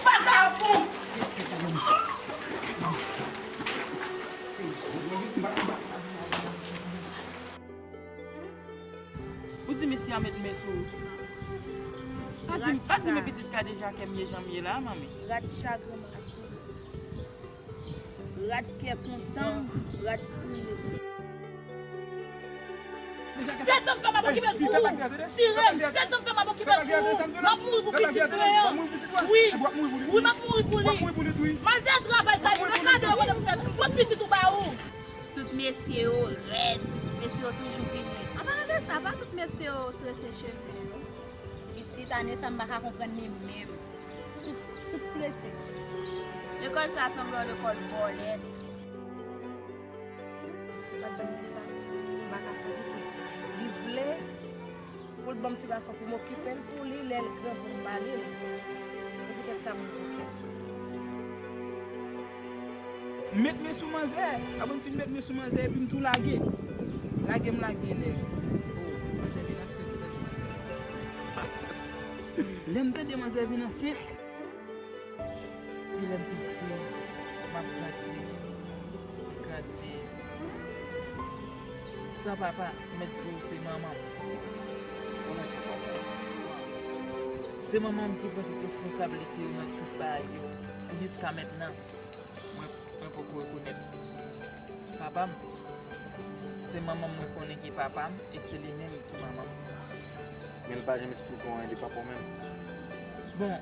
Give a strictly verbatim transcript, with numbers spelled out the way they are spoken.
Vagabon! Ou di mesye a met men sou ou. Pa di, pa di men pitit Kadeja kè m ye jan m ye la, manmi. Rat chagren m ap boule. Rat kè kontan, rat kriye. Sèt an fè m ap okipe l pou ou. Sirèn, sèt an fè m ap okipe l pou ou. M ap mouri pou pitit mwen an. Wi. Wi, m ap mouri pou li. Manzè travay kay mwen, gade yo kote m fè tout pitit ou ba ou. Tout mesye yo rèd, mesye yo toujou vini. An palan de sa, pa tout mesye yo trese cheve yo. Pitit ane sa m pa ka konprann li menm. Tout, tout trese. Lekòl sa sanble yon lekòl bòlèt. Pa di m konsa, m pa ka fè pitit. Li vle pou l ban m ti gason pou m okipe l pou li, lè l gran pou m ba li l. Se poutèt sa mwen kontan. Met men sou manzè. Apre m fin met men sou manzè, epi m tou lage. Lage m lage lè. Oh, manzè vin ansent. Lè m tande manzè vin ansent, epi lè m piti, m ap grandi. Grandi. San papa, mèt di w se manman m. Konnen se papa. Se manman m ki pran tout responsablite yo nan tout bagay yo. Jiska mentnan, mwen, mwen poko rekonèt papa m. Se manman m mwen konnen ki papa m, e se li menm ki manman m. Men l pa janm esplike w anyen de papa w menm? Bon,